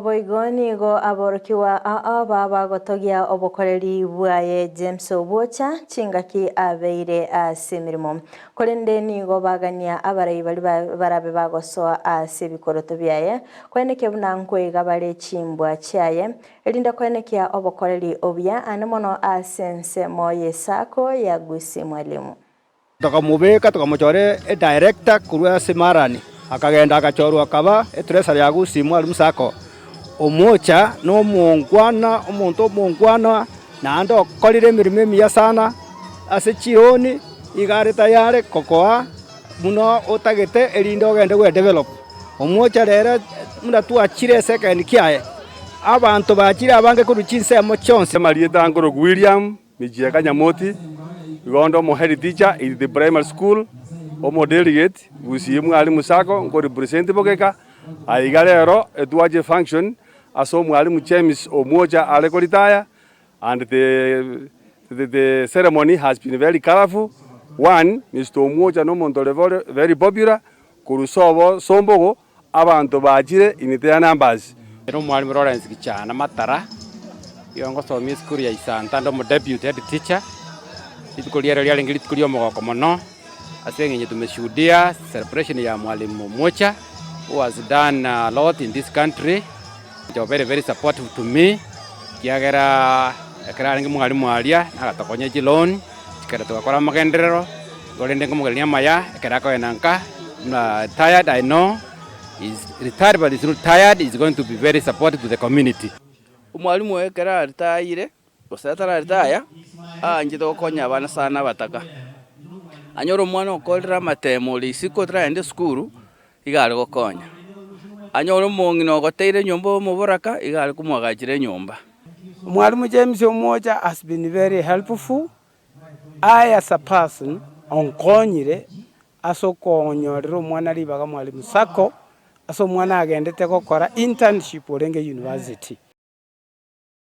Boigo nigo aborokigwa ao bagotogia obokoreri bwaye James Obwocha chingaki abeire ase emeremo. Korende nigo bagania abarai baria barabe bagosoa ase ebikoroto biaye, koenekia buna nkoiga bare chimbwa chiaye, erinde koenekia obokoreri obuya ande mono ase ensemo y'esako ya Gusii Mwalimu. Tokamobeka, tokamochora edirector korwa ase Marani, akagenda agachorwa akaba etreasurer ya Gusii Mwalimu Sacco. Omocha na omongwana, omonto omongwana, naende okorire emeremo emiya sana ase chironi, iga are tayari kokoa buna otagete erinde ogende gwedevelop. Omocha rero buna twachire ase ekegeni kiaye, abanto bachire abange korwa chinsemo chionsi. Amarieta nkorokwa William Michieka Nyamoti, igo onde omo head teacher in the primary school, omo delegate Gusii Mwalimu Sacco nko represent Bogeka, aiga rero etwache efunction ase omwalimu James Omwocha are ko retire and the the ceremony has been very colourful, one Mister Omwocha na omonto ore very very popular korwa sobo Sombogo Abanto bachire in their numbers. Ere omwalimu Lawrence Gichana Matara, igo ngosomia esukuru ya Isanta ande omodeputy head teacher, rituko riaye riarenge rituko ria omogoko mono, ase eng'encho tumeshuhudia celebration ya mwalimu Mocha who has done a lot in this country, very very supportive to me, ekiagera ekero arenge mwalimu aria nagatokonya chiloan. Ekero togakora amagenderero, korende nkomogerania amaya ekero akogenda nka, buna tired I know he's retired but he's not tired, he's going to be very supportive to the community. Omwalimu oyo ekero aritayire, gose atararitaya, aanchete gokonya abana sana abataka. Anyore omwana okorire amatemo ore isiko otaragenda esukuru, iga are gokonya. Anyore omong'ina ogoteire enyomba omoboraka, iga are komoagachera enyomba. Omwalimu James Omwocha has been very helpful, I as a person onkonyire ase okonyorera omwana ribaga Mwalimu Sacco ase omwana agendete gokora internship orenge university.